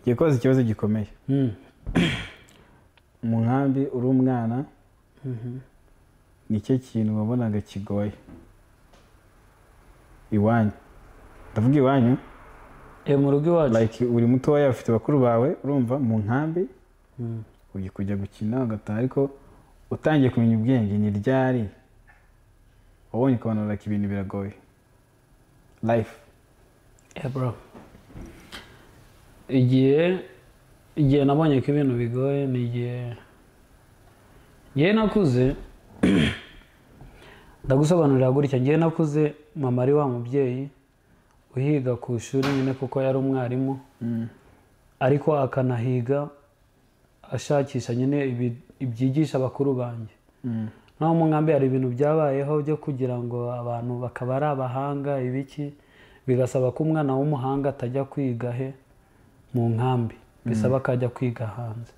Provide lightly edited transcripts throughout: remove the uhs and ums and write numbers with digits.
Ngiye kubaza ikibazo gikomeye. Mu nkambi uri umwana, ni cyo kintu wabonaga kigoye iwanyu? Ndavuga iwanyu. Mu rugo iwacu. Like uri mutoya, ufite bakuru bawe, urumva mu nkambi ugiye kujya gukina ugataha, ariko utangiye kumenya ubwenge ni ryari wabonye ukabona like ibintu biragoye life? Yeah, bro. Igihe nabonye ko ibintu bigoye ni igihe ngewe nakuze. Ndagusobanurira gutya: ngewe nakuze mama ari wa mubyeyi uhiga ku ishuri nyine, kuko yari umwarimu, ariko akanahiga ashakisha nyine ibyigisha bakuru banjye. Naho mu nkambi hari ibintu byabayeho byo kugira ngo abantu bakaba ari abahanga ibiki, bigasaba ko umwana w'umuhanga atajya kwiga he mu nkambi, bisaba ko ajya kwiga hanze.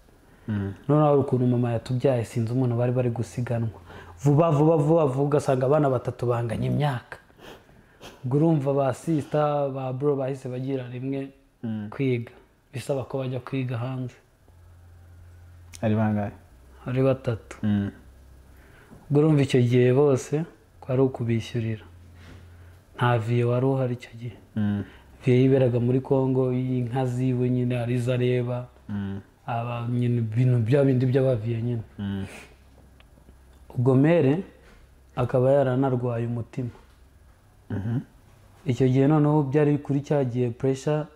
Noneho hari ukuntu mama yatubyaye, sinzi umuntu bari gusiganwa vuba vuba vuba vuba, ugasanga abana batatu banganya imyaka. Ubwo urumva ba sister, ba bro bahise bagira rimwe kwiga, bisaba ko bajya kwiga hanze. Ari bangahe? Ari batatu. Ubwo urumva icyo gihe bose ko ari ukubishyurira, nta vieux wari uhari icyo gihe. Vieux yiberaga muri Congo, inka ziwe nyine arizo areba, aba nyine ibintu bya bindi by'aba vieux nyine. Ubwo mère akaba yaranarwaye umutima icyo gihe. Noneho byari kuri cya gihe pressure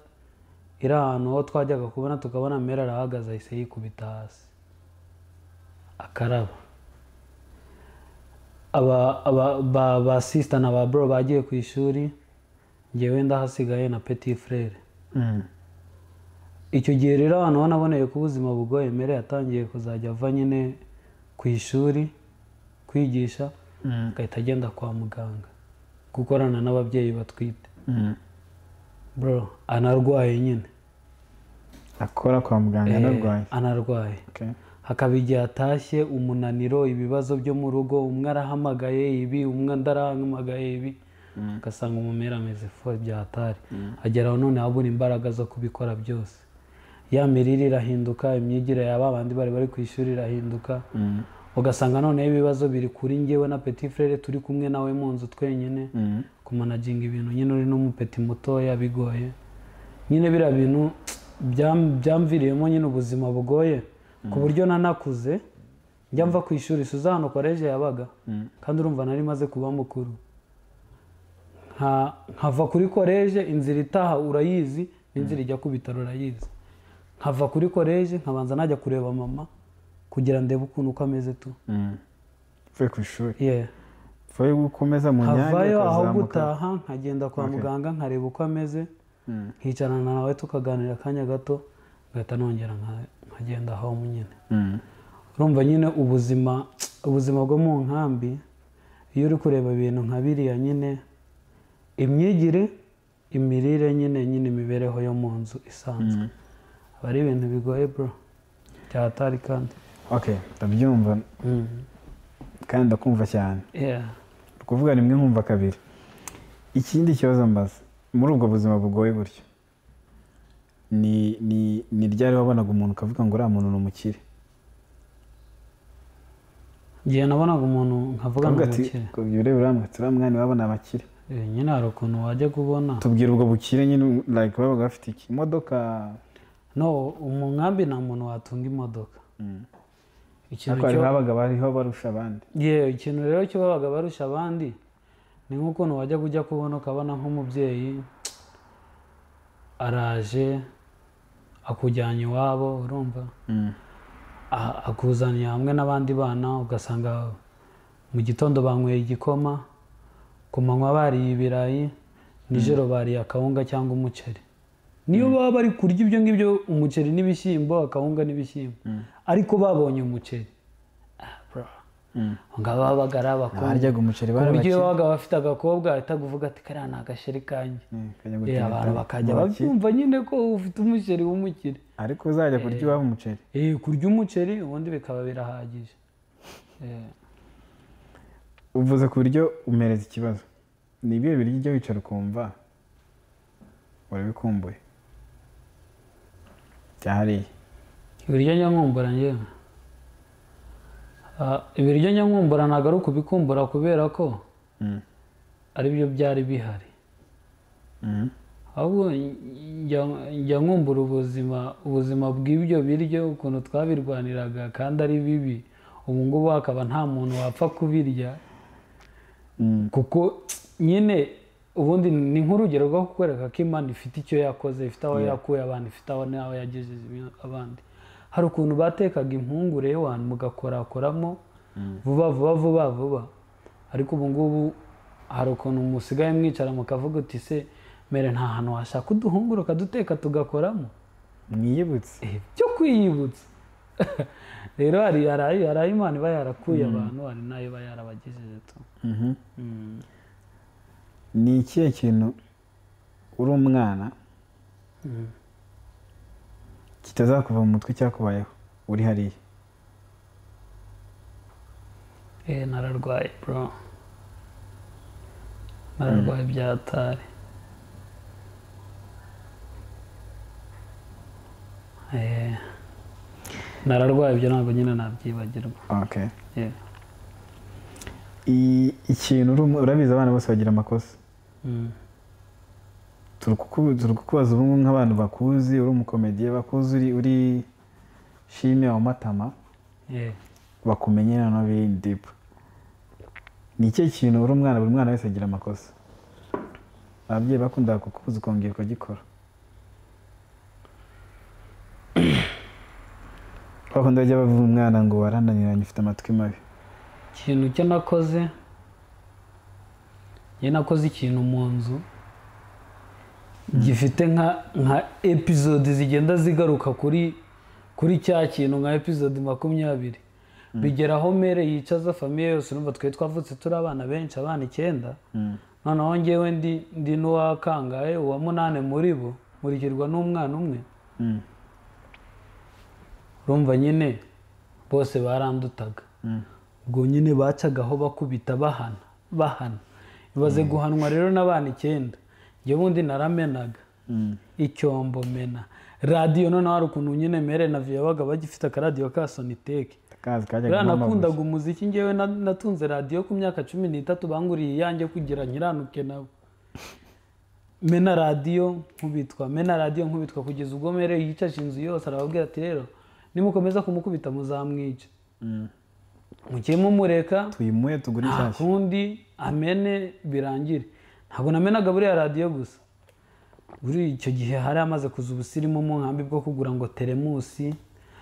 iri ahantu ho twajyaga kubona tukabona mère arahagaze, ahise yikubita hasi akaraba. Aba ba sister na ba bro bagiye ku ishuri, njyewe ndahasigaye na petit frère. Icyo gihe rero ahantu ho naboneye ko ubuzima bugoye, mère yatangiye kuzajya ava nyine ku ishuri kwigisha, agahita agenda kwa muganga gukorana n'ababyeyi batwite. Bro, anarwaye nyine. Akora kwa muganga anarwaye? Anarwaye. Hakaba igihe atashye umunaniro, ibibazo byo mu rugo, umwe arahamagaye ibi, umwe undi arahamagaye ibi, ugasanga umu mère ameze fo byahatari, ageraho none abura imbaraga zo kubikora byose. Ya mirire irahinduka, imyigire ya ba bandi bari ku ishuri irahinduka, ugasanga noneho ibibazo biri kuri njyewe na petit frère turi kumwe nawe mu nzu twenyine. Kumanaginga ibintu nyine uri n'umu petit mutoya bigoye nyine. Biriya bintu byamviriyemo nyine ubuzima bugoye, ku buryo nanakuze njya mva ku ishuri, suza hano collège yabaga, kandi urumva nari maze kuba mukuru, nkava kuri collège, inzira itaha urayizi n'inzira ijya ku bitaro urayizi, nkava kuri collège nkabanza najya kureba mama kugira ndebe ukuntu uko ameze tu. Uvuye ku ishuri? Yeah. Uvuye gukomeza mu Nyange? Nkavayo aho ukazamuka. Gutaha nkagenda kwa muganga nkareba uko ameze, nkicarana nawe tukaganira akanya gato, ngahita nongera nkagenda home nyine. Urumva nyine ubuzima bwo mu nkambi, iyo uri kureba ibintu nka biriya nyine, imyigire, imirire nyine imibereho yo mu nzu isanzwe, aba ari ibintu bigoye bro, byahatari kandi. Okay, ndabyumva kandi ndakumva cyane. Uri kuvuga rimwe nkumva kabiri. Ikindi kibazo mbaza: muri ubwo buzima bugoye gutyo, ni ryari wabonaga umuntu ukavuga ngo uriya muntu ni umukire? Igihe nabonaga umuntu nkavuga ngo Ukavuga ati umukire? Ngo urebe uriya ati uriya mwana wabona abakire. Nyine hari ukuntu wajya kubona. Tubwira ubwo bukire nyine, like babaga bafite iki? Imodoka? No, mu nkambi nta muntu watunga imodoka. Ikintu Ariko hari cyo babaga bariho barusha abandi. Yewe, ikintu rero cyo babaga barusha abandi ni nk'ukuntu wajya kujya kubona ukabona nk'umubyeyi araje akujyanye iwabo, urumva, akuzaniye hamwe n'abandi bana, ugasanga mu gitondo banyweye igikoma, ku manywa bariye ibirayi, nijoro bariye akawunga cyangwa umuceri. Niyo baba bari kurya ibyo ngibyo, umuceri n'ibishyimbo, akawunga n'ibishyimbo, ariko babonye umuceri. Ah, bro. Ngaba babaga ari abakungu, Abaryaga umuceri ku bari buryo iyo abakire. babaga bafite agakobwa ahita kuvuga ati: "Kariya ni agasheri kanjye." Kajya Eh, abantu gutereta bakajya mu bakire. babyumva nyine ko ufite umuchéri w'umukire. Ariko uzajya kurya iwabo umuceri. Kurya umuceri ubundi bikaba birahagije. Uvuze ku buryo umereza ikibazo: ni ibihe biryo ujya wicara ukumva urabikumbuye? Byahariye. Ibiryo njya nkumbura njyewe. Ibiryo njya nkumbura ntabwo ari ukubikumbura kubera ko aribyo byari bihari. Ahubwo njya nkumbura ubuzima bw'ibyo biryo, ukuntu twabirwaniraga kandi ari bibi. Ubu ngubu hakaba nta muntu wapfa kubirya. Kuko nyine ubundi ni nk'urugero rwo kukwereka ko Imana ifite icyo yakoze, ifite aho yakuye abantu, ifite aho n'aho yagejeje abandi. Hari ukuntu batekaga impungure y'abantu mugakorakoramo vuba vuba vuba vuba, ariko ubu ngubu hari ukuntu musigaye mwicara mukavuga uti se mere nta hantu washaka uduhungura ukaduteka tugakoramo. Mwiyibutse byo kwiyibutsa. Rero hari aho Imana iba yarakuye abantu, hari n'ayo iba yarabagejeje tu. Ni ikihe kintu uri umwana kitazakuva mu mutwe cyakubayeho uri hariya? Nararwaye bro, nararwaye byatari. Nararwaye ibyo ntabwo nyine nabyibagirwa. Okay. Ikintu urabizi abana bose bagira amakosa. Turi kukubaza ubu nk'abantu bakuzi, uri umukomediye bakuzi, uri Shime wa Matama, bakumenye noneho biri deep. Ni ikihe kintu uri umwana, buri mwana wese agira amakosa, ababyeyi bakundaga kukubuza ukongera ukagikora? Bakunda bajya bavuga umwana ngo warananiranye ufite amatwi mabi. Ikintu cyo nakoze, njye nakoze ikintu mu nzu gifite nka episode zigenda zigaruka kuri cya kintu, nka episode 20. Bigeraho mere yicaza famiye yose. Urumva twe twavutse turi abana benshi, abana 9. Noneho njyewe ndi n'uwa kangahe, uwa 8 muri bo, nkurikirwa n'umwana umwe. Urumva nyine bose barandutaga. Ubwo nyine bacagaho bakubita bahana. Ibaze guhanwa rero n'abana 9. Njye bundi naramenaga icyombo, mena radiyo. Noneho hari ukuntu nyine mere na viyo baga bagifite akaradiyo ka Soniteke. Nakundaga umuziki njyewe, natunze radiyo ku myaka 13, banguriye iyanjye kugira nkiranuke nabo. Mena radiyo nkubitwa, mena radiyo nkubitwa, kugeza ubwo mere yicaje inzu yose arababwira ati rero nimukomeza kumukubita muzamwica. Mujye mumureka tuyimuye tugure inshyashya, kundi amene birangire. Ntabwo namenaga buriya radiyo gusa. Buri icyo gihe hari amaze kuza ubusirimu mu nkambi bwo kugura ngo teremusi,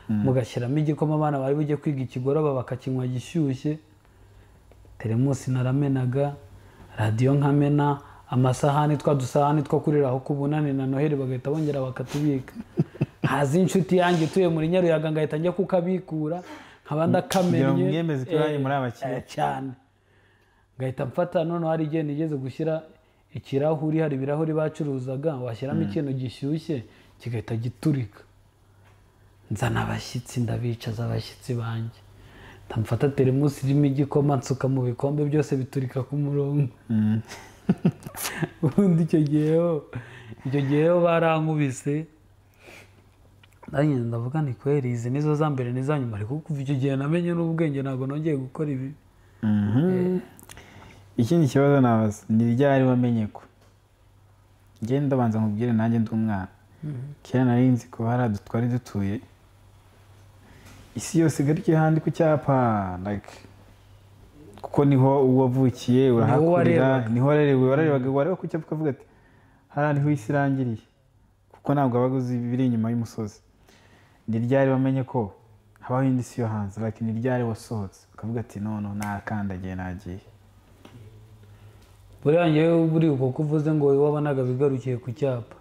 mugashyiramo igikoma abana bari bujye kwiga ikigoroba bakakinywa gishyushye. Teremusi naramenaga, radiyo nkamena, amasahani twa dusahani two kuriraho ku bunani na Noheli bagahita bongera bakatubika. Haza inshuti yanjye ituye muri Nyaruyaga ngahita njya kukabikura nkaba ndakamenye cyane. Ngahita mfata. Noneho hari igihe nigeze gushyira ikirahuri, hari ibirahuri bacuruzaga washyiramo ikintu gishyushye kigahita giturika. Nzana abashyitsi, ndabicaza abashyitsi banjye, ndamfata teremusi irimo igikoma nsuka mu bikombe byose biturika ku murongo. Ubundi icyo gihe barankubise. Ndavuga nti kweri izi nizo za mbere n'iza nyuma, ariko kuva icyo gihe namenye n'ubwenge ntabwo nongeye gukora ibi. Ikindi kibazo nabaza ni ryari wamenye ko ngenda ndabanza nkubwire nanjye ndi umwana. Kera nari nzi ko hari twari dutuye isi yose igarukiye handi ku cyapa, like kuko niho wavukiye urahakurira, niho warerewe, wararebaga wareba ku cyapa ukavuga ati hariya niho isi irangiriye, kuko ntabwo wabaga uzi ibiri inyuma y'umusozi. Ni ryari wamenye ko habaho indi si yo hanze, like ni ryari wasohotse ukavuga ati nono nakandagiye nagiye? Buriya njyewe buri uko kuvuze ngo wabonaga bigarukiye ku cyapa,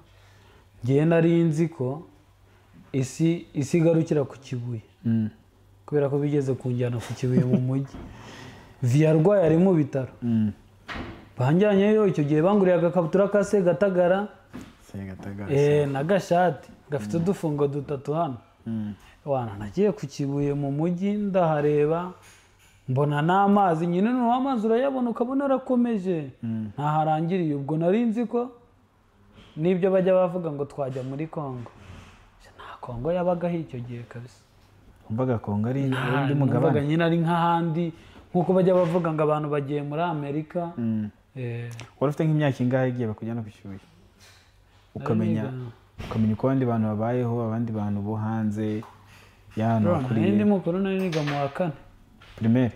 njyewe nari nzi ko isi igarukira ku Kibuye. Kubera ko bigeze kunjyana ku Kibuye mu mujyi. Viya arwaye ari mu bitaro. Banjyanyeyo icyo gihe banguriye agakabutura ka Segatagara, n'agashati gafite udufungo 3 hano. Wana nagiye ku Kibuye mu mujyi ndahareba, mbona n'amazi nyine, noneho amazi urayabona ukabona arakomeje ntaharangiriye. Ubwo nari nzi ko n'ibyo bajya bavuga ngo twajya muri Kongo, ntabwo Kongo yabagaho icyo gihe kabisa. Wumvaga Kongo ari undi Numvaga mugabane? nyine ari nk'ahandi, nk'uko bajya bavuga ngo abantu bagiye muri Amerika. Wari ufite nk'imyaka ingahe igiye bakujyana ku Kibuye, ukamenya ukamenya uko abandi bantu babayeho, abandi bantu bo hanze y'ahantu Bro, nari wakuriye? ndi mukuru, nari niga mu wa kane. Primaire?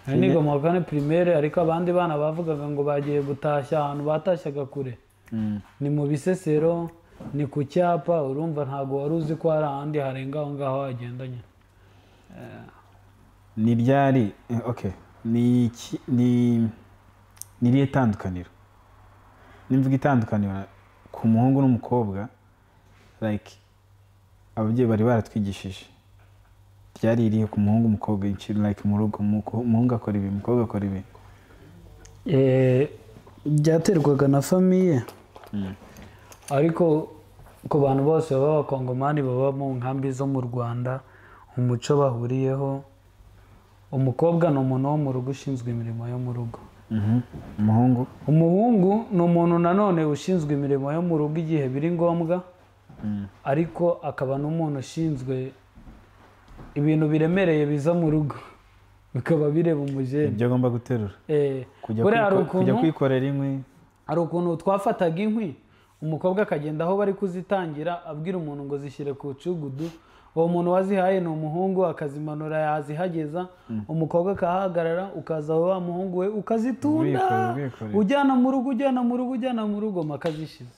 Nari niga mu wa kane primaire, ariko abandi bana bavugaga ngo bagiye gutashya ahantu batashyaga kure, ni mu Bisesero, ni ku cyapa. Urumva ntabwo wari uzi ko hari ahandi harenga aho ngaho wagenda nyine. Ni ryari, okay, ni iki, ni irihe tandukaniro, nimvuga itandukaniro ku muhungu n'umukobwa, like ababyeyi bari baratwigishije, ryari irihe ku muhungu, umukobwa, like mu rugo umuhungu akora ibi, umukobwa akora ibi? Byaterwaga na famille, ariko ku bantu bose baba Abakongomani baba mu nkambi zo mu Rwanda, umuco bahuriyeho, umukobwa ni umuntu wo mu rugo ushinzwe imirimo yo mu rugo. Umuhungu? Umuhungu ni umuntu nanone ushinzwe imirimo yo mu rugo igihe biri ngombwa, ariko akaba n'umuntu ushinzwe ibintu biremereye biza mu rugo bikaba bireba umujene. Ibyo agomba guterura, kujya Buriya hari kujya ukuntu kwikorera inkwi. Hari ukuntu twafataga inkwi, umukobwa akagenda aho bari kuzitangira abwira umuntu ngo zishyire ku cugudu. Uwo muntu wazihaye ni umuhungu, akazimanura, yazihageza umukobwa akahagarara, ukaza wa muhungu we ukazitunda, Wikorera, wikorera. ujyana mu rugo, ujyana mu rugo, ujyana mu rugo mpaka zishize.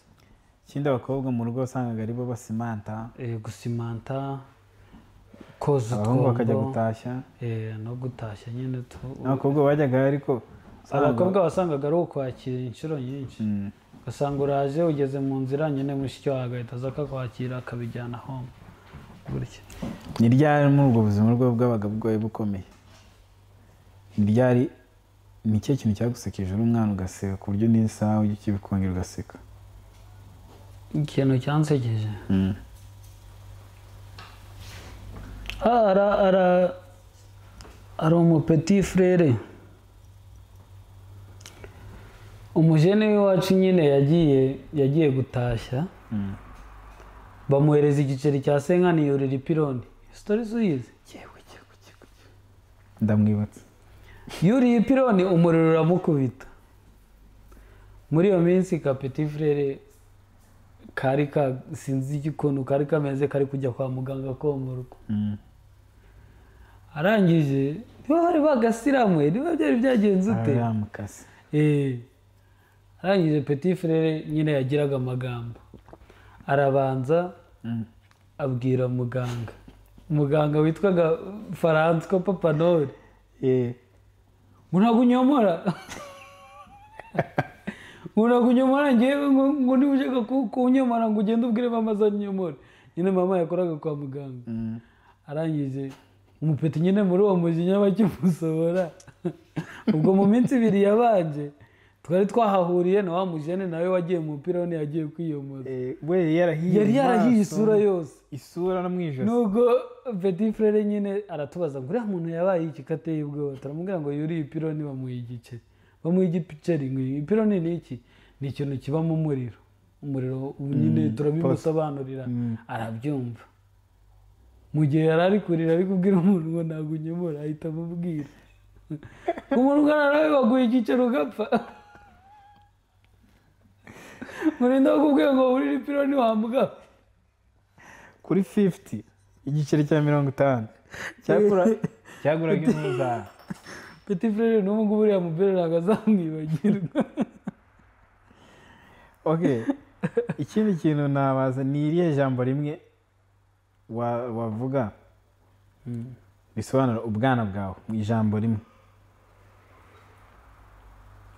Ikindi, abakobwa mu rugo wasangaga aribo basimanta. Gusimanta, koza Abahungu bakajya utwombo. gutashya. No gutashya nyine Abakobwa bajyaga, ariko wasangaga- Abakobwa wasangaga ari ukwakira inshuro nyinshi, ugasanga uraje ugeze mu nzira nyine, mushiki wawe agahita aza akakwakira akabijyana home gutya. Ni ryari muri ubwo buzima bwo bwabaga bugoye, bukomeye, ni ryari, ni ikihe kintu cyagusekeje uri umwana ugaseka ku buryo n'isaha ujya ukibikongera ugaseka? Ikintu cyansekeje, ara umupetit frère, umujene w'iwacu nyine, yagiye gutashya, bamuhereza igiceri cya cinquante, yurira ipironi. Story uyizi? Yewe, yewe, yewe, ndamwibutse. Yuriye ipironi, umuriro uramukubita. Muri iyo minsi ka petit frère kari ka sinzi ukuntu kari kameze, kari kujya kwa muganga komorwa. Arangije, niba bari bagasiramuye, niba byari byagenze ute, Aramukase. Arangije petit frère nyine yagiraga amagambo, arabanza abwira muganga, muganga witwaga Francois Papanori, ngo ntabwo unyomora, ngo ntabwo unyomora ngewe, ngo niba ushaka kunyomora ngo ugende ubwire mama azanyomore. Nyine mama yakoraga kwa muganga. Arangije umupeti nyine muri uwo mujinya bakimusohora, ubwo mu minsi 2 yabanje twari twahahuriye na wa mujene nawe wagiye mu mupira, yagiye kwiyomoza. We yarahiye Yari mu yarahiye maso, isura yose. Isura no mu ijosi. Nubwo petit frère nyine aratubaza ngo uriya muntu yabaye iki ko ateye ubwoba? Turamubwira ngo yuriye ipironi bamuha igiceri, bamuha igiceri. Ngo ipironi ni iki? Ni ikintu kibamo umuriro, umuriro nyine. Turabimusobanurira, arabyumva. Mu gihe yari ari kurira, ari kubwira umuntu ngo ntabwo unyobora, ahita amubwira umuntu ungana nawe baguha igiceri ugapfa? Murinda bakubwiye ngo wurire ipironi wambwa. Kuri 50, igiceri cya 50 cyaguraga inkuru zawe. Petit frère n'ubu ngubu uriya mupira ntabwo azamwibagirwa. Okay, ikindi kintu nabaza, ni irihe jambo rimwe wavuga bisobanura ubwana bwawe mu ijambo rimwe?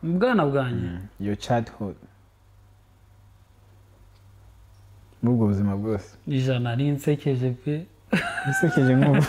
Mu bwana bwanjye? Your childhood, muri ubwo buzima bwose. Ijana rinsekeje pe. Usekeje nk'ubu.